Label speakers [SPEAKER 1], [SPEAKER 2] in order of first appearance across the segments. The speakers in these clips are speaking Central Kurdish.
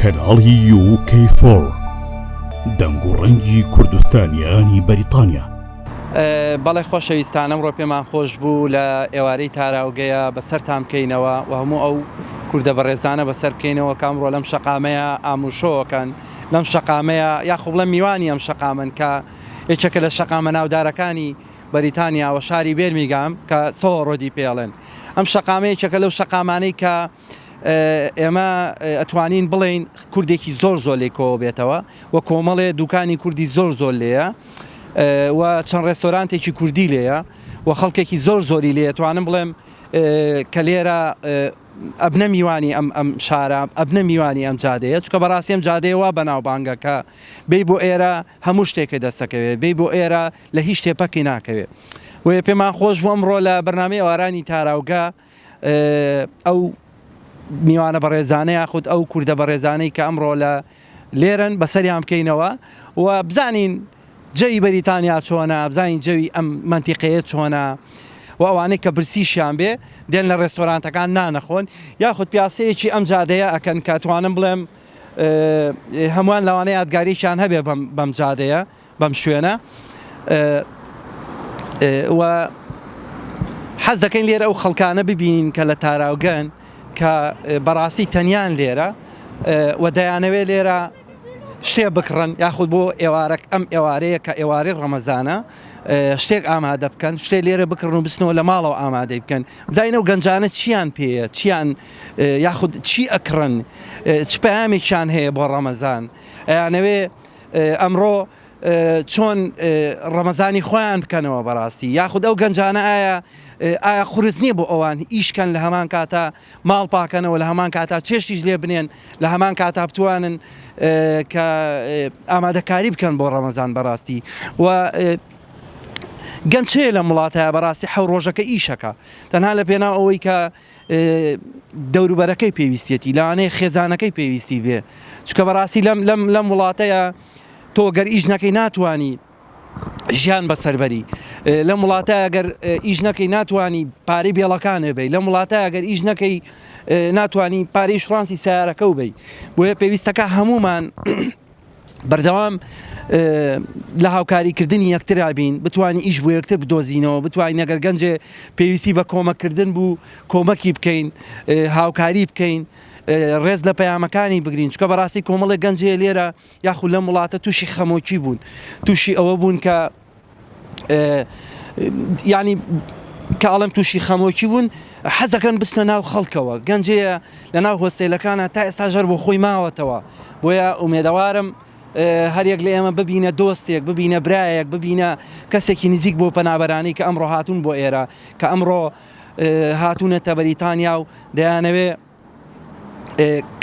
[SPEAKER 1] کەناڵی یو کەی فۆر، دەنگ و ڕەنگی کوردستانیانی بەریتانیا.
[SPEAKER 2] بەڵێ خۆشەویستان ئەمڕۆ پێمان خۆش بوو لە ئێوارەی تاراوگەیە بەسەرتان بکەینەوە و هەموو ئەو کوردە بەڕێزانە بەسەر بکەینەوە کە ئەمڕۆ لەم شەقامەیە ئاموشۆکەن لەم شەقامەیە یاخۆ بڵێم میوانی ئەم شەقامەن کە یەکێکە لە شەقامە ناودارەکانی بەریتانیا و شاری بێرمیگام کە سۆهۆ ڕۆدی پێڵێن ئەم شەقامە یەکێکە لەو شەقامانەی کە ئێمە ئەتوانین بڵێین کوردێکی زۆر زۆر لێ کۆوە بێتەوە و کۆمەڵێ دوکانی کوردی زۆر زۆر لێیە و چەند ڕێستۆرانتێکی کوردی لێیە و خەڵکێکی زۆر زۆری لێ توانم بڵێم کە لێرە ئەبنە میوانی ئەم ئەم شارە ئەبنە میوانی ئەم جادەیە چکە بەڕاستی ئەم جادەیە وا بەناوبانگە کە بێی بۆ ئێرە هەموو شتێکە دەستەکەوێت بێی بۆ ئێرە لە هیچ شتێ پەکی ناکەوێت بۆیە پێمان خۆش بوو ئەمڕۆ لە بەرنامەی ئەوارانی تاراوگە ئەو میوانە بەڕێزانە یاخود ئەو کوردە بەڕێزانەی کە ئەمڕۆ لە لێرەن بەسەریان بکەینەوە و بزانین جەوی بەریتانیا چۆنە بزانین جەوی ئەم مەنتیقەیە چۆنە و ئەوانەی کە برسیشیان بێ دێن لە ڕێستۆرانتەکان نانەخۆن یاخود پیاسەیەکی ئەم جادەیە ئەکەن کە توانم بڵێم هەمووان لەوانەیە یادگارییان هەبێ بەم جادەیە بەم شوێنە و حەز دەکەین لێرە ئەو خەڵکانە ببینین کە لە تاراوگەن کە بەڕاستی تەنیان لێرە و دەیانەوێت لێرە شتێ بکڕن یاخود بۆ ئێوارەک ئەم ئێوارەیە کە ئێوارەی ڕەمەزانە شتێک ئامادە بکەن شتێ لێرە بکڕن و بچنەوە لە ماڵەوە ئامادەی بکەن بزانین ئەو گەنجانە چیان پێیە چیان یاخود چی ئەکڕن چ پەیامێکیان هەیە بۆ ڕەمەزان ئەیانەوێ ئەمڕۆ چۆن ڕەمەزانی خۆیان بکەنەوە بەڕاستی یاخود ئەو گەنجانە ئایا ئایا قورس نییە بۆ ئەوان ئیشکەن لە هەمان کاتا ماڵ پاکەنەوە لە هەمان کاتا چێشتیش لێ بنێن لە هەمان کاتا بتوانن کە ئامادەکاری بکەن بۆ ڕەمەزان بەڕاستی و گەنج هەیە لەم وڵاتە بەڕاستی حەو ڕۆژەکە ئیشەکە تەنها لە پێناو ئەوەی کە دەوروبەرەکەی پێویستیەتی لەوانەیە خێزانەکەی پێویستی بێ چونکە بەڕاستی لەم لەم لەم وڵاتەیە تۆ گەر ئیش نەکەی ناتوانی ژیان بەسەربەری لەم وڵاتە ئەگەر ئیش نەکەی ناتوانی پارەی بێڵەکانێ بی لەم وڵاتە ئەگەر ئیش نەکەی ناتوانی پارەی شڕانسی سیارەکە و بی بۆیە پێویستەکە هەمومان بەردەوام لە هاوکاریکردنی یەکترا بین، بتوانین ئیش بۆ یەکتر بدۆزینەوە، بتوانین ئەگەر گەنجێ پێویستی بە کۆمەککردن بوو کۆمەکی بکەین، هاوکاری بکەین، ڕێز لە پەیامەکانی بگرین، چونکە بەڕاستی کۆمەڵێک گەنج هەیە لێرە یاخود لەم وڵاتە تووشی خەمۆکی بوون، تووشی ئەوە بوون کە یانی کە ئەڵێم تووشی خەمۆکی بوون حەزەکەن بچنە ناو خەڵکەوە گەنجەیە لە ناو هۆستێلەکانە تا ئێستا ژەر بۆ خۆی ماوەتەوە بۆیە ئومێدەوارم هەریەک لە ئێمە ببینە دۆستێک ببینە برایەک ببینە کەسێکی نزیک بۆ پەنابەرانی کە ئەمڕۆ هاتوون بۆ ئێرە کە ئەمڕۆ هاتوونەتە بەریتانیا و دەیانەوێ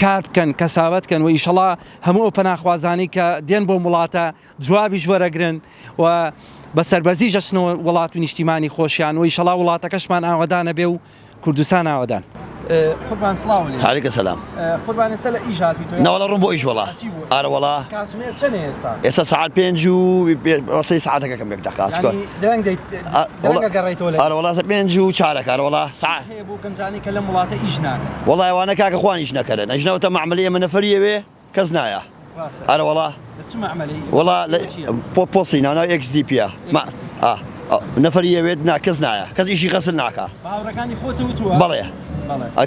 [SPEAKER 2] کار بکەن کەسابەت کەن و ئیشەڵا هەموو ئەو پەناخوازانەی کە دێن بۆم وڵاتە جوابیش وەرەگرن و بە سەربەرزیش ئەچنەوە وڵات و نیشتیمانی خۆشیان و ئیشەڵا وڵاتەکەشمان ئاوەدان ئەبێ و کوردستان ئاوەدان. قوربان سڵاو لێ.
[SPEAKER 3] علیک سلام.
[SPEAKER 2] قوربان ئێستا لە ئیش هاتووی تۆ؟
[SPEAKER 3] نەوەڵا ڕۆم بۆ ئیش وەڵا.
[SPEAKER 2] چی بوو؟
[SPEAKER 3] ئارە وەڵا.
[SPEAKER 2] کاتژمێر چەنێ ئێستا؟
[SPEAKER 3] ئێستا سەعات پێنج و سەی سەعاتەکە کەم یەک دەقە.
[SPEAKER 2] یانی درەنگ دەیت درەنگ ئەگەڕێیتەوە لە ئیش؟
[SPEAKER 3] ئارە وەڵا پێنج و چارەک ئارە وەڵا.
[SPEAKER 2] سەعات هەیە بۆ گەنجانی کە لەم وڵاتە ئیش ناکەن؟
[SPEAKER 3] وەڵا ئەوانە کاکە خۆیان ئیش نەکەرن ئەژنەوەتە مەعمەلی ئێمە نەفەری ئەوێ کەس نایە ئەرە وەڵا وەڵا پۆستی ناو ئێکس دی پیە نەفەری ئەوێت نا کەس نایە کەس ئیشی غەسل ناکا
[SPEAKER 2] هاوڕەکانی خۆت وتووە
[SPEAKER 3] بەڵێ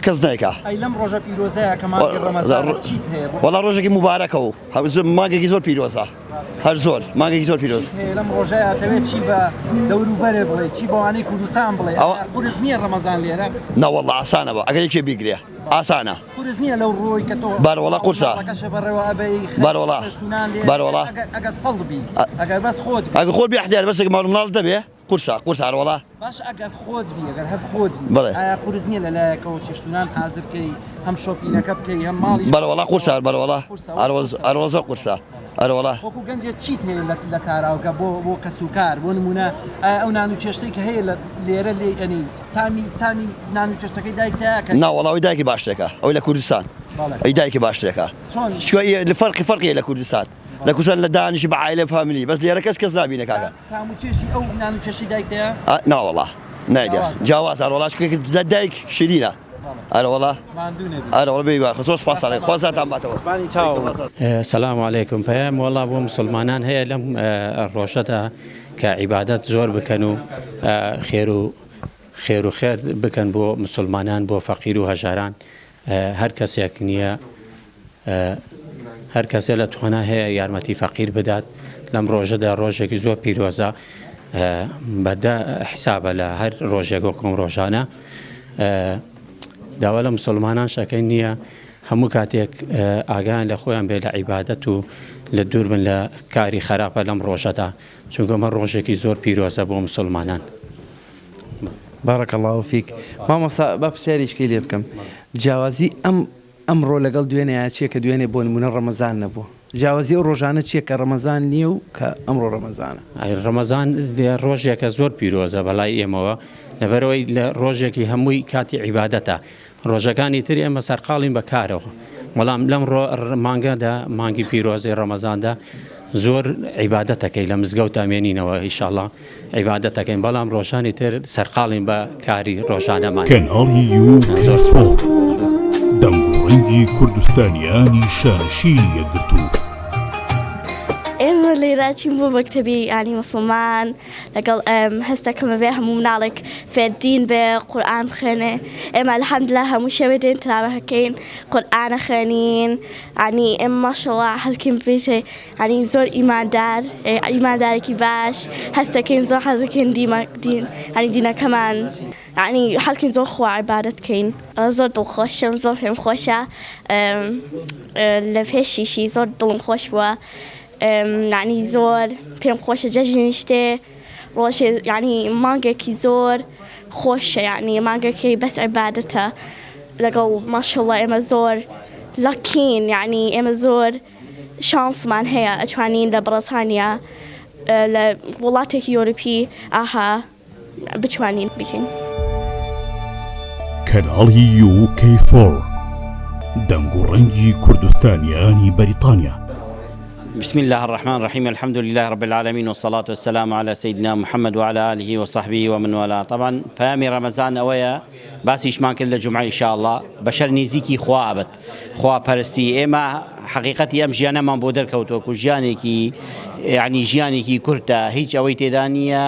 [SPEAKER 3] کەس نایکا
[SPEAKER 2] ئەی لەم ڕۆژە پیرۆزەیە کە مانگی ڕەمەزانە چیت هەیە
[SPEAKER 3] وەڵا ڕۆژێکی موبارەکە و مانگێکی زۆر پیرۆزە هەر زۆر مانگێکی زۆر پیرۆز
[SPEAKER 2] هەیە لەم ڕۆژەیە دەوێت چی بە دەوروبەرێ بڵێ چی بەوانەی کوردستان بڵێ قورس نییە ڕەمەزان لێرە
[SPEAKER 3] نەوەڵا ئاسانە بە ئەگەر یەکێ بیگرێ ئاسانە.
[SPEAKER 2] قورس نییە لەو ڕووەی کە تۆ
[SPEAKER 3] بەرە وەڵا قورسە.
[SPEAKER 2] ماڵەکەشە بەڕێوە ئەبەی
[SPEAKER 3] بەرە وەڵا.
[SPEAKER 2] خەریکی لێ
[SPEAKER 3] بەرە وەڵا.
[SPEAKER 2] ئەگەر ئەگەر سەڵت بی ئەگەر بەس خۆت بی.
[SPEAKER 3] ئەگەر خۆت بی ئەحتیار بەسێک ماڵ و مناڵت نەبێ قورسە قورسە ئەرە وەڵا.
[SPEAKER 2] باش ئەگەر خۆت بی ئەگەر هەر خۆت بی
[SPEAKER 3] بەڵێ.
[SPEAKER 2] ئایا قورس نییە لە لایەکەوە چێشتونان حازر کەی هەم شۆپینەکە بکەی هەم ماڵیش
[SPEAKER 3] بەرە وەڵا قورسە بەرە وەڵا
[SPEAKER 2] قورسە
[SPEAKER 3] ئەرە وەڵا ئەرە وەڵا زۆر قورسە ئەرە وەڵا.
[SPEAKER 2] وەکوو گەنجێ چیت هەیە لە لە تاراوگە بۆ بۆ کەسوکار بۆ نموونە ئایا ئەو نان و چێشتەی کە هەیە لە لێرە لێی ئەنێی تامی تامی نان و چێشتەکەی دایکت تیا کە.
[SPEAKER 3] نا وەڵا ئەوی دایکی باشترەکە ئەوی لە کوردستان ئەوی دایکی باشترەکە
[SPEAKER 2] چۆن
[SPEAKER 3] چونکە لە فەرقی فەرقی لە کوردستان لە کوردستان لە دانیشی بە عایلە فامیلی بەس لێرە کەس کەس نابینە کاکە
[SPEAKER 2] تام و چێژی ئەو نان و چێشتی دایکتەیە
[SPEAKER 3] نا وەڵا نایدە جیاوازە وەڵا چونکە دایک شیرینە. ئەرەوەڵا ئەرەوەڵا بێ وا زۆر سپاس ئەڵێ خوا زاتان باتەوە.
[SPEAKER 2] قوربانی چاوم.
[SPEAKER 4] سلام علیکم پەیام وەڵا بۆ مسوڵمانان هەیە لەم ڕۆژەدا کە عیبادەت زۆر بکەن و خێر و خێر و خێر بکەن بۆ مسوڵمانان بۆ فەقیر و هەژاران هەر کەسێک نییە هەر کەسێ لە توانا هەیە یارمەتی فەقیر بدات لەم ڕۆژەدا ڕۆژێکی زۆر پیرۆزە بە دە حیسابە لە هەر ڕۆژێک وەکو ئەم ڕۆژانە داوا لە مسلمانان شەکەین نییە هەموو کاتێک ئاگایان لە خۆیان بێ لە عیبادەت و لە دوور بن لە کاری خراپە لەم ڕۆژەدا چونکە ئەمە ڕۆژێکی زۆر پیرۆزە بۆ مسلمانان.
[SPEAKER 2] بارک اللە فیک مامۆستا با پرسیارێکی لێ بکەم جیاوازی ئەم ئەمڕۆ لەگەڵ دوێنێیا چیە کە دوێنێ بۆ نمونە ڕەمەزان نەبووە؟ جیاوازی ئەو ڕۆژانە چیە کە ڕەمەزان نیە و کە ئەمڕۆ ڕەمەزانە؟
[SPEAKER 4] ڕەمەزان ڕۆژێکە زۆر پیرۆزە بەلای ئێمەوە لەبەرئەوەی لە ڕۆژێکی هەمووی کاتی عیبادەتە ڕۆژەکانی تر ئێمە سەرقاڵین بە کارەوە بەڵام لەم مانگەدا مانگی پیرۆزی ڕەمەزاندا زۆر عیبادەتەکەی لە مزگەوتا مێنینەوە ئیشاڵا عیبادەتەکەین بەڵام ڕۆژانی تر سەرقاڵین بە کاری ڕۆژانەمان.
[SPEAKER 1] کەناڵی یو کەی فۆر، دەنگ و ڕەنگی کوردستانیانی شانشینی یەکگرتوو.
[SPEAKER 5] ئێمە لێرە چین بۆ مەکتەبی یانی موسڵمان لەگەڵ ئەم هەست دەکەم ئەبێ هەموو مناڵێک فێر دین بێ قورئان بخوێنێ ئێمە الحمدللە هەموو شەوێ دێن تراوەکەین قورئان ئەخوێنین یانی ئێمە ماشەڵا حەزکەین ببیتە یانی زۆر ئیماندار ئیماندارێکی باش هەست دەکەین زۆر حەز دەکەین دیمە دین یانی دینەکەمان یانی حەز دەکەین زۆر خوا عیبادەت کەین زۆر دڵخۆشم زۆر پێم خۆشە لە پێشیشی زۆر دڵم خۆش بووە یانی زۆر پێم خۆشە جەژنیش دێ ڕۆژێ یانی مانگێکی زۆر خۆشە یانی مانگێکی بەس عیبادەتە لەگەڵ ماشەڵڵا ئێمە زۆر لەکین یانی ئێمە زۆر شانسمان هەیە ئەتوانین لە بڕەتانیا لە وڵاتێکی یۆرپی ئاها بتوانین بیکەین.
[SPEAKER 1] کەناڵی یو کەی فۆر، دەنگ و ڕەنگی کوردستانیانی بەریتانیا.
[SPEAKER 4] بسم اللە الرحمن الرحیم الحمد للە رب العالمین والصلاة والسلام علی سیدنا محمد وعلی آله وصحبه ومن والاه طبعا پەیامی ڕەمەزان ئەوەیە باسیشمان کرد لە جومعە ان شاء اللە بەشەر نیزیکی خوا ئەبت خوا پەرستی ئێمە حەقیقەتی ئەم ژیانەمان بۆ دەرکەوتووە کو ژیانێکی یعنی ژیانێکی کورتە هیچ ئەوەی تێدا نییە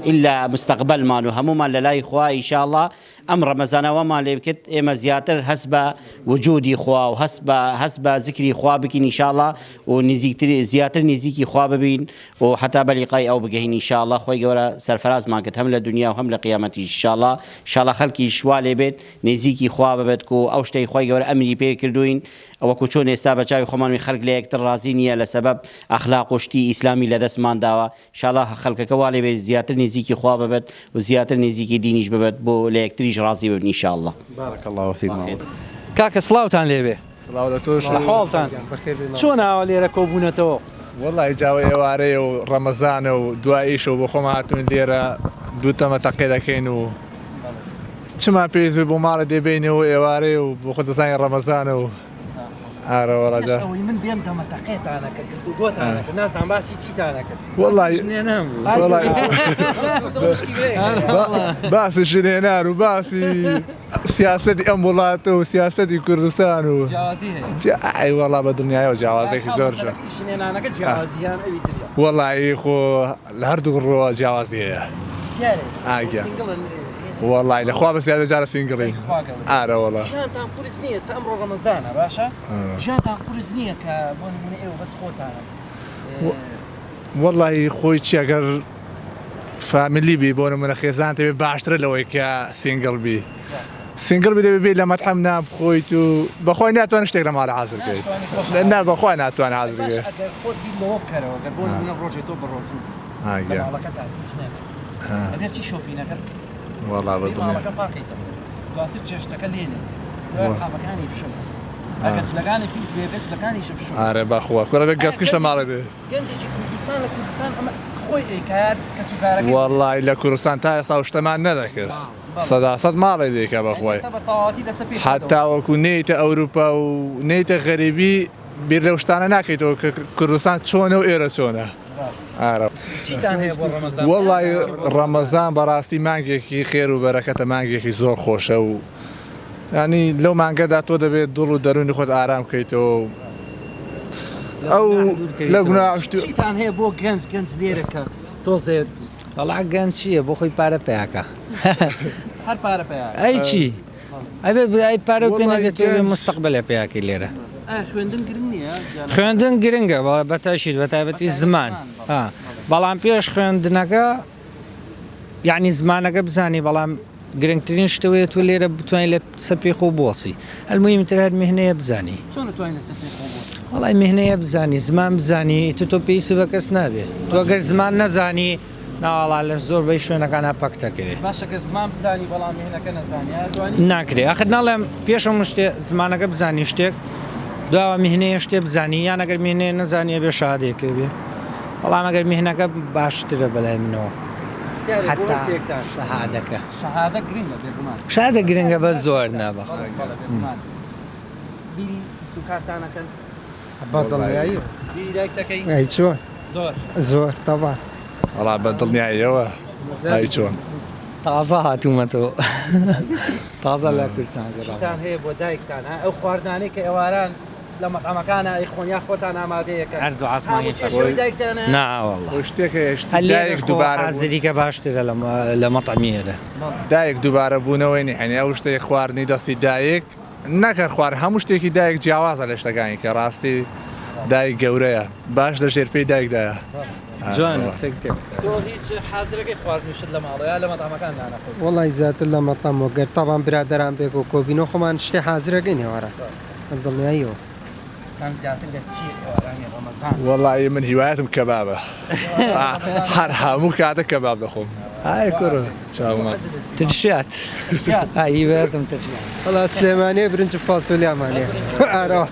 [SPEAKER 4] ئیلا مستەقبەلمان و هەموومان لە لای خوا ان شاء اللە ئەم ڕەمەزانە وامان لێ بکرد ئێمە زیاتر هەست بە وجودی خوا و هەست بە هەست بە زکری خوا بکین ان شاء اللە و نزیکتر زیاتر نزیکی خوا ببین و حتا بە لیقای ئەو بگەین ان شاء اللە خوای گەورە سەرفرازمان کرد هەم لە دنیا و هەم لە قیامەتیش ان شاء اللە ان شاء اللە خەلکیش وا لێ بێت نزیکی خوا ببێت کو ئەو شتەی خوای گەورە ئەمری پێ کردوین وەکو چۆن ئێستا بە چاوی خۆمان وی خەلک لە یەکتر ڕازی نیە لە سەبەب ئەخلاق و شتی ئیسلامی لە دەستمان داوە شاڵا خەلکەکە وا لێ بێت زیاتر نزیکی خوا ببێت و زیاتر نزیکی دینیش ببێت بۆ لە یەکتریش ڕازی ببن ان شاء اللە.
[SPEAKER 2] بارک اللە فیک مامۆستا. کاکە سڵاوتان لێبێ.
[SPEAKER 6] سڵاو لە تۆش
[SPEAKER 2] لە حاڵتان چۆن ئاوا لێرە کۆبوونەتەوە؟
[SPEAKER 6] وەڵی جاوە ئێوارەیە و ڕەمەزانە و دوای ئیشە و بۆ خۆمان هاتوین لێرە دوو تەمە تەقێ دەکەین و چمان پێویست بێ بۆ ماڵێ دەیبەینەوە ئێوارەیە و بۆ خۆت دەزانی ڕەمەزانە و ئارە وەڵا
[SPEAKER 2] جا. پێش ئەوەی من بێم دەمە تەقێتانە کرد گفتوگۆتانە کرد نازانم باسی چیتانە کرد.
[SPEAKER 6] وەڵی وەڵی باسی ژنهێنان و باسی سیاسەتی ئەم وڵاتە و سیاسەتی کوردستان و
[SPEAKER 2] جیاوازی هەیە.
[SPEAKER 6] ئەی وەڵا بە دڵنیایەوە جیاوازێکی زۆر
[SPEAKER 2] ژنهێنانەکە جیاوازی یان ئەوی تریە؟
[SPEAKER 6] وەڵایی خۆ لە هەردوو ڕووەوە جیاوازی هەیە.
[SPEAKER 2] پرسیارێک
[SPEAKER 6] ئا گیان.
[SPEAKER 2] سینگڵن؟
[SPEAKER 6] وەڵای لە خوا بەزیادە جارە سینگڵین.
[SPEAKER 2] ئەی خوا گەورە.
[SPEAKER 6] ئارە وەڵا.
[SPEAKER 2] ژیانتان قورس نییە ئێستا ئەمڕۆ ڕەمەزانە باشە ژیانتان قورس نییە کە بۆ نموونە ئێوە بەس خۆتانن؟
[SPEAKER 6] وەڵایی خۆی چی ئەگەر family بی بۆ نمونە خێزانت هەبێ باشترە لەوەی کە single بی single بی دەبێ بێی لە مەتعەم نان بخۆیت و بەخوای ناتوانانی شتێک لە ماڵێ حازر کەیت نا بەخوای ناتوانانی حازر
[SPEAKER 2] باش
[SPEAKER 6] کەیت
[SPEAKER 2] ئەگەر خۆت بیر لەوە بکەرەوە گەر بۆ نمونە ڕۆژێ تۆ بەڕۆژوو بیت
[SPEAKER 6] ها
[SPEAKER 2] لە
[SPEAKER 6] گیان
[SPEAKER 2] ماڵەکەتا هیچ نەبێت
[SPEAKER 6] ها
[SPEAKER 2] ئەبێ بچی shopping ەکە بکەیت
[SPEAKER 6] وەڵا بە
[SPEAKER 2] بێی
[SPEAKER 6] دڵنیا
[SPEAKER 2] ماڵەکە پاکەیتەوە دواتر چێشتەکە لێنێ دوای
[SPEAKER 6] وە
[SPEAKER 2] قاپەکانی بشۆی
[SPEAKER 6] ها
[SPEAKER 2] ئەگەر جلەکانی پیس بێ بێ جلەکانیشت بشۆی
[SPEAKER 6] ئارێ بەخوا کورە بێ
[SPEAKER 2] ئایا
[SPEAKER 6] گەسکیش لە
[SPEAKER 2] گەنجێکی
[SPEAKER 6] ماڵێ دێ.
[SPEAKER 2] گەنجێکی کوردستان لە کوردستان ئەمە خۆی ئەیکات کەسوکارەکەی بۆی
[SPEAKER 6] وەڵای لە کوردستان تا ئێستا ئەو شتەمان نەدەکرد سەدا سەد ماڵێ دەیکا بەخوای
[SPEAKER 2] ئێستا بە تەواوەتی لەسەر پێی خۆتەوە.
[SPEAKER 6] حەتا وەکو نێیتە ئەوروپا و نێیتە غەریبی بیر لەو شتانە ناکەیتەوە کە کوردستان چۆنە و ئێرە چۆنە ئارە.
[SPEAKER 2] چیتان هەیە بۆ ڕەمەزان؟
[SPEAKER 6] وەڵای ڕەمەزان بەڕاستی مانگێکی خێر و بەرەکەتە مانگێکی زۆر خۆشە و. یانی لەو مانگەدا تۆ دەبێت دڵ و دەروونی خۆت ئارام کەیتەوە و ئەو لە گوناه
[SPEAKER 2] چیتان هەیە بۆ گەنج گەنج لێرە کە تۆزێ
[SPEAKER 7] وەڵا گەنج چییە بۆ خۆی پارە پیاکە
[SPEAKER 2] هەر پارە پیا
[SPEAKER 7] ئەی چی ئەبێ ئەی پارە پێ نەبێت تۆ مستەقبلە پیاکەی لێرە
[SPEAKER 2] خوێندن گرنگ نییە
[SPEAKER 7] خوێندن گرنگە بەتەشید بە تایبەتی زمان بەڵام پێش خوێندنەکە یەعنی زمانەکە بزانی بەڵام گرنگترین شت ئەوەیە تۆ لێرە بتوانانی لە سەر پێی خۆ بوەسی المهم تر هەر مهنەیە بزانی
[SPEAKER 2] چۆن توانین لەسەر پێی خۆ بوەستی؟
[SPEAKER 7] وەڵای مهنەیە بزانی زمان بزانی ئیتر تۆ پێویست بە کەس نابێ تۆ گەر زمان نەزانی ناوەڵا لە زۆر بەی شوێنەکانا پەک دەکەوێ.
[SPEAKER 2] باشە گەر زمان بزانی بەڵام مهنەکە نەزانی ئایا توانی؟
[SPEAKER 7] ناکرێ ئەخر ناڵێم پێش هەموو شتێ زمانەکە بزانی شتێک دواوە میهنەیە شتێ بزانی یان ئەگەر میهنەیە نەزانی ئەبێ شەهادەیەکە بێ بەڵام ئەگەر میهنەکە باشترە بەلای منەوە
[SPEAKER 2] پرسیارێک بۆ
[SPEAKER 7] حەتا
[SPEAKER 2] هەر سێیەکتان.
[SPEAKER 7] شەهادەکە.
[SPEAKER 2] شەهادە گرنگە بێگومان.
[SPEAKER 7] شەهادە گرنگە بەس زۆر نا بەخوا.
[SPEAKER 2] بەڵێ بەڵێ بێگومان. بیری کەسوکارتان ئەکەن؟
[SPEAKER 8] بە دڵنیاییەوە.
[SPEAKER 2] بیری دایکت ئەکەی؟
[SPEAKER 8] ئەی چۆن.
[SPEAKER 2] زۆر.
[SPEAKER 8] زۆر تەبعەن.
[SPEAKER 6] وەڵا بە دڵنیاییەوە ئەی چۆن.
[SPEAKER 7] تازە هاتوومەتەوە تازە لە کوردستان گەڕامەوە.
[SPEAKER 2] چیتان هەیە بۆ دایکتان ها ئەو خواردنانەی کە ئێواران لە مەتعەمەکانا ئەیخۆن یا خۆتان ئامادەی ئەکەن
[SPEAKER 7] عەرز و عاسمانی
[SPEAKER 2] هاموو چێشەوەی دایکتانە؟
[SPEAKER 7] نا واللە
[SPEAKER 6] خۆی شتێک هەیە شتی
[SPEAKER 7] هەر لێرەش
[SPEAKER 6] دایک
[SPEAKER 7] خۆ
[SPEAKER 6] دووبارە بوون
[SPEAKER 7] حازری کە باشترە لە مەتعەمی ئێرە.
[SPEAKER 6] دایک دووبارە بوونەوەی نیە یانی ئەو شتەی خواردنی دەستی دایک نەک هەر خوارد هەموو شتێکی دایک جیاوازە لە شتەکانی کە ڕاستی دایک گەورەیە باش لە ژێر پێی دایکدایە.
[SPEAKER 7] جوانە قسەی کتێب.
[SPEAKER 2] تۆ هیچ حازرەکەی خواردن و شت لە ماڵەوە یا لە مەتعەمەکان دانەخۆی؟
[SPEAKER 8] وەڵای زیاتر لە مەتعەم وە گەر تەبعەن برادەران پێکەوە کۆبینەوە خۆمان شتێ حازرەکەین ئێواران بە دڵنیاییەوە.
[SPEAKER 2] حەزتان زیاتر لە چییە ئێوارانی ڕەمەزان؟
[SPEAKER 6] وەڵایی من هیوایەتم کەبابە هەر هەموو کاتە کەباب دەخۆم ئای کورە چاومان.
[SPEAKER 7] ترشیات ئای هیوایەتم ترشیات.
[SPEAKER 8] وەڵا سلێمانیە برنج و فاسۆلیامان هەیە ئارەوە.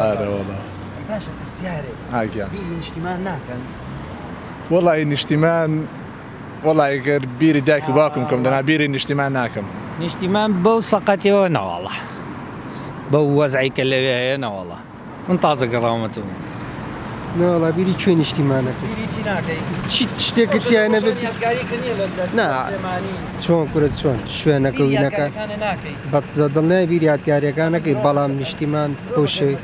[SPEAKER 6] ئارەوەڵا.
[SPEAKER 2] باشە پرسیارێک
[SPEAKER 6] ها گیان.
[SPEAKER 2] بیری نیشتیمان ناکەن؟
[SPEAKER 6] وەڵایی نیشتیمان وەڵایی گەر بیری دایک و باوکم کەم دەنا بیری نیشتیمان ناکەم.
[SPEAKER 7] نیشتیمان بەو سەقەتیەوە نەوەڵا بەو وەزعەی کە لەوێ هەیە نەوەڵا من تازە گەڕاومەتەوە.
[SPEAKER 8] نەوەڵا بیری کوێ نیشتیمانەکەی؟
[SPEAKER 2] بیری چی ناکەی؟
[SPEAKER 8] چی شتێکت تیا نەبێ نا چۆن کورە چۆن شوێنەکە و وینەکە بە دڵنیای بیری یادگاریەکانەکەی بەڵام نیشتیمان بەو شێوەی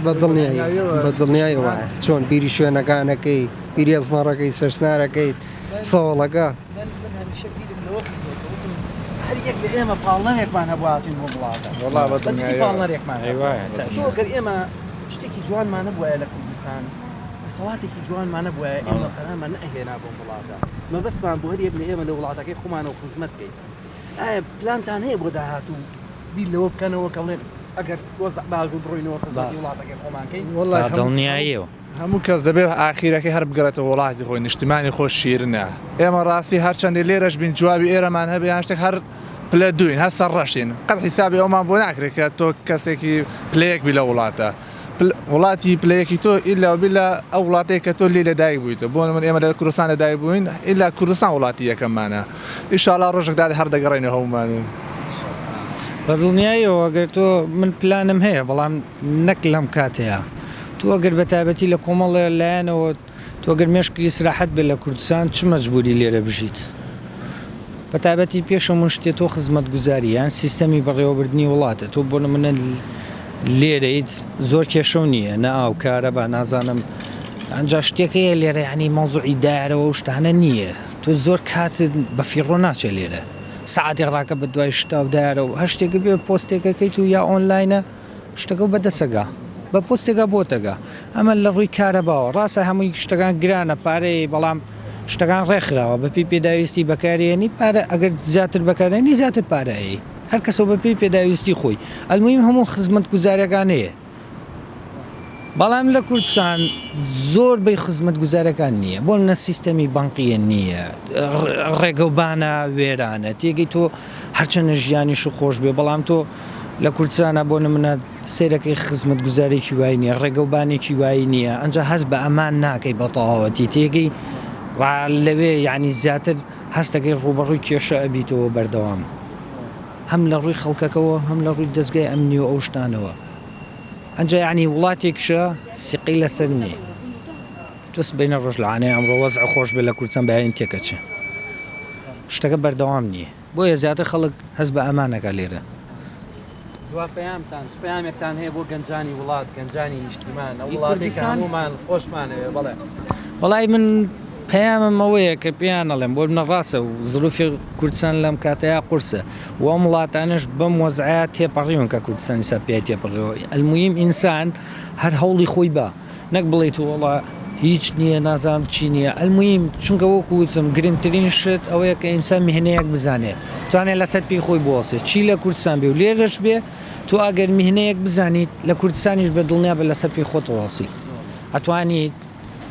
[SPEAKER 8] بە دڵنیایی بە دڵنیایی وایە چۆن بیری شوێنەکانەکەی بیری ئەزمەڕەکەی سەرچنارەکەی سەوڵەکە.
[SPEAKER 2] من من هەمیشە بیرم لەوە کردووە کە وتم هەر یەک لە ئێمە پاڵنەرێکمان هەبوو هاتووین بۆم وڵاتە
[SPEAKER 6] وەڵا بە
[SPEAKER 2] بە جدی
[SPEAKER 6] دڵنیاییەوە.
[SPEAKER 2] پاڵنەرێکمان
[SPEAKER 7] ئەی
[SPEAKER 2] هەبوو
[SPEAKER 7] وایە
[SPEAKER 2] تۆ
[SPEAKER 7] تەئکید.
[SPEAKER 2] گەر ئێمە شتێکی جوانمان نەبوایە لە کوردستان دەسەڵاتێکی جوانمان نەبوایە ئێمە پەنامان نەئەهێنا بۆم وڵاتە مەبەستمان بۆ هەر یەک لە ئێمە لە وڵاتەکەی خۆمانەوە خزمەت کەین ئایا پلانتان هەیە بۆ داهاتوو بیر لەوە بکەنەوە کە بڵێن ئەگەر وەزع باش بوو بڕۆینەوە خزمەتی وڵاتەکەی خۆمان کەین؟
[SPEAKER 6] وەڵا
[SPEAKER 7] بە دڵنیاییەوە.
[SPEAKER 6] هەموو کەس دەبێ ئاخیرەکەی هەر بگەڕێتەوە وڵاتی خۆی نیشتیمانی خۆ شیرنە ئێمە ڕاستی هەرچەندی لێرەش بین جوابی ئێرەمان هەبێ یان شتێک هەر پلە دووین هەر سەر ڕەشین قەت حیسابی ئەومان بۆ ناکرێت کە تۆ کەسێکی پلە یەک بی لە وڵاتە وڵاتی پلە یەکی تۆ ئیلا و بیلا ئەو وڵاتەی کە تۆ لێی لەدایک بوویتە بۆ من ئێمە لە کوردستان لەدایک بووین ئیلا کوردستان وڵاتی یەکەممانە ئیشاڵا ڕۆژێک دادێ هەر دەگەڕێینەوە هەموومان و.
[SPEAKER 7] بە دڵنیاییەوە گەر تۆ من پلانم هەیە بەڵام نەک لەم کاتەیا تۆ ئەگەر بە تایبەتی لە کۆمەڵێ لایەنەوە تۆ گەر مێشکت ئیسراحەت بێت لە کوردستان چ مەجبوری لێرە بژیت بە تایبەتی پێش هەموو شتێ تۆ خزمەتگوزاری یان سیستەمی بەڕێوەبردنی وڵاتە تۆ بۆ نمونە لێرەیت زۆر کێشەو نییە نە ئاو کارەبا نازانم ئەنجا شتێک هەیە لێرە یعنی مەوزوعی دایەرەوە و شتانە نییە تۆ زۆر کاتت بە فیڕۆ ناچێت لێرە سەعاتێک ڕاکە بە دوای شتا و دایەرە و هەر شتێک بێ پۆستێکەکەیت و یا ئۆنلاینە شتەکە بە دەسەگا بە پۆستێکا بۆتەگا ئەمە لە ڕووی کارەباوە ڕاستە هەمووی شتەکان گرانە پارەیە بەڵام شتەکان ڕێکخراوە بەپێی پێداویستی بەکارێنی پارە ئەگەر زیاتر بەکارێنی زیاتر پارە ئەیەی هەر کەسەو بەپێی پێداویستی خۆی ئەلموهیم هەموو خزمەتگوزاریەکان هەیە بەڵام لە کوردستان زۆر بەی خزمەتگوزارەکان نییە بۆ نە سیستەمی بانقیە نییە ڕێگەوبانە وێرانە تێگەی تۆ هەرچەنە ژیانیش و خۆش بێ بەڵام تۆ لە کوردستانە بۆ نمونە سەیرەکەی خزمەتگوزارێکی وای نییە ڕێگەوبانێکی وای نییە ئەنجا هەست بە ئەمان ناکەی بە تەواوەتی تێگەی ڕا لەوێ یعنی زیاتر هەستەکەی ڕووبەڕووی کێشە ئەبیتەوە بەردەوام هەم لە ڕووی خەڵکەکەوە هەم لە ڕووی دەزگای ئەمنی و ئەو شتانەوە ئەنجا یعنی وڵاتێکشە سیقەی لەسەر نییە تۆ سبەینە ڕۆژ لەوانەیە ئەمڕۆ وەزع خۆش بێ لە کوردستان بەیانی تێکەچێ. شتەکە بەردەوام نییە بۆیە زیاتر خەڵک هەست بە ئەمان ئەکا لێرە.
[SPEAKER 2] دوا پەیامتان چ پەیامێکتان هەیە بۆ گەنجانی وڵات، گەنجانی نیشتیمان، ئەو وڵاتەی کە هەموومان خۆشمانەوێ؟ بەڵێ.
[SPEAKER 7] وەڵای من پەیامم ئەوەیە کە پێیان ئەڵێم بۆ منە ڕاستە و زروفی کوردستان لەم کاتەیا قورسە و ئەم وڵاتانەش بەم وەزعە تێپەڕیون کە کوردستان ئیستا پێی تێپەڕیوە ئەلموهیم ئینسان هەر هەوڵی خۆی با نەک بڵێیت وەڵا هیچ نییە نازانم چی نییە ئەلموهیم چونکە وەکو وتم گرنگترین شت ئەوەیە کە ئینسان میهنەیەک بزانێ بتوانێت لەسەر پێی خۆی بوەستێ چی لە کوردستان بێ و لێرەش بێ تۆ ئەگەر میهنەیەک بزانیت لە کوردستانیش بە دڵنیا بە لەسەر پێی خۆت ڕۆسی ئەتوانیت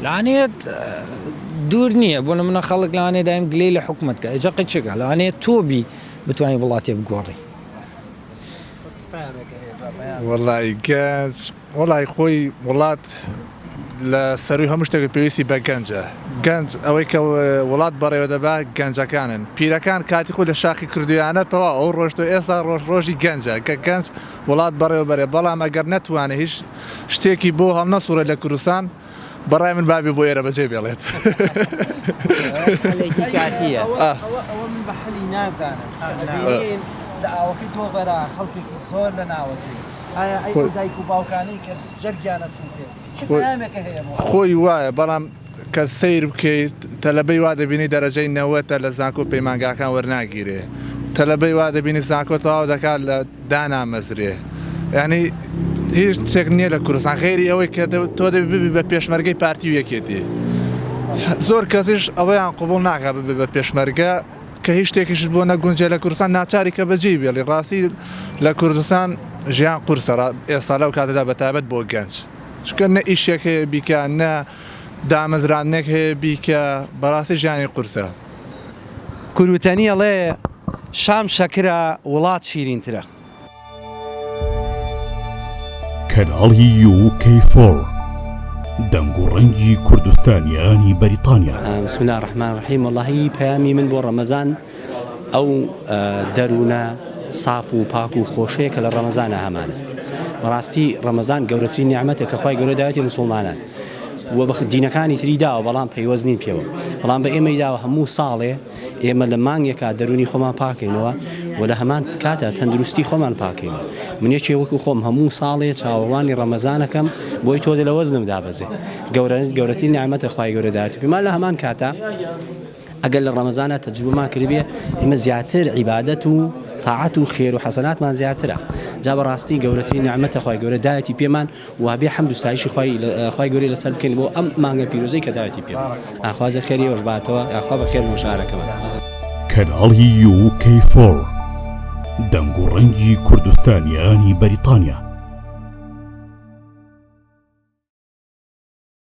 [SPEAKER 7] لەوانەیە دوور نییە بۆ نمونە خەڵک لەوانەیە دایم گلەی لە حکومەت کە ئەجا قەی لەوانەیە تۆ بی بتوانانی وڵاتێ بگۆڕی.
[SPEAKER 6] وەڵی گەنج وەڵی خۆی وڵات لە سەروی هەموو شتێک پێویستی بە گەنجە گەنج ئەوەی کە وڵات بەڕێوە دەبا گەنجەکانن پیرەکان کاتی خۆی لە شاخی کردویانە تەواو ئەو ڕۆشتۆ ئێستا ڕۆژ ڕۆژی گەنجە کە گەنج وڵات بەڕێوە بەرێ بەڵام ئەگەر نەتوانێ هیچ شتێکی بۆ هەڵنەسوڕێت لە کوردستان بەڕای من بابی بۆ ئێرە بەجێ بێڵێت.
[SPEAKER 7] حەلێکی کاتییە.
[SPEAKER 2] ئەوە من بە حەلی نازانم چونکە ئەبینین لە ئاوەکەی دۆڤەرا خەڵکێکی زۆر لە ناوەچێ ئایا ئەی ئەو دایک و باوکانەی کە جەرگیان ئەسووتێ چ پەیامێکە هەیە بۆ ئەوان؟
[SPEAKER 6] خۆی وایە بەڵام کە سەیر بکەیت تەلەبەی وا دەبینی دەرەجەی نەوەتە لە زانکۆ پەیمانگاکان وەرناگیرێ تەلەبەی وا دەبینی زانکۆ تەواو دەکات لە دانامەزرێ یانی هیچ شتێک نییە لە کوردستان غەیری ئەوەی کە تۆ دەبی ببی بە پێشمەرگەی پارتی و یەکێتی زۆر کەسیش ئەوەیان قبوڵ ناکات ببێ بە پێشمەرگە کە هیچ شتێکیشت بۆ نەگونجێ لە کوردستان ناچاری کە بەجێی بێڵی ڕاستی لە کوردستان ژیان قورسە ئێستا لەو کاتەدا بە تایبەت بۆ گەنج چونکە نە ئیشێک هەیە بیکا نە دامەزراندنێک هەیە بیکە بەڕاستی ژیانی قورسە.
[SPEAKER 2] کوروتەنی ئەڵێ شام شەکرە وڵات شیرینترە.
[SPEAKER 1] کەناڵی یو کەی فۆر، دەنگ و ڕەنگی کوردستانیانی بەریتانیا.
[SPEAKER 4] بسم اللە الرحمن الرحیم وەڵاهی پەیامی من بۆ ڕەمەزان ئەو دەروونە ساف و پاک و خۆشەیە کە لە ڕەمەزانە هەمانە بەڕاستی ڕەمەزان گەورەترین نیعمەتە کە خوای گەورە داوێتی مسوڵمانان و بە دینەکانی تری داوە بەڵام پەیوەست نین پێوە بەڵام بە ئێمەی داوە هەموو ساڵێ ئێمە لە مانگێکا دەروونی خۆمان پاکەینەوە و لە هەمان کاتا تەندروستی خۆمان پاکەینەوە من یەکێ وەکو خۆم هەموو ساڵێ چاوەڕوانی ڕەمەزانەکەم بۆی تۆ لە وەزنم دابەزێ گەورە گەورەترین نیعمەتە خوای گەورە داوێتی پێمان لە هەمان کاتا ئەگەر لە ڕەمەزانا تەجروبەمان کردبێ ئێمە زیاتر عیبادەت و تاعەت و خێر و حەسەناتمان زیاترە جا بەڕاستی گەورەترین نیعمەتە خوای گەورە دایەتی پێمان و بێ حەمد و ستایشی خوای خوای گەورەی لەسەر بکەین بۆ ئەم مانگە پیرۆزەی کە داوێتی پێمان ئاخوازە خێری ئێوەش باتەوە یاخوا بەخێر بۆ شارەکەمان.
[SPEAKER 1] کەناڵی یو کەی فۆر، دەنگ و ڕەنگی کوردستانیانی بەریتانیا.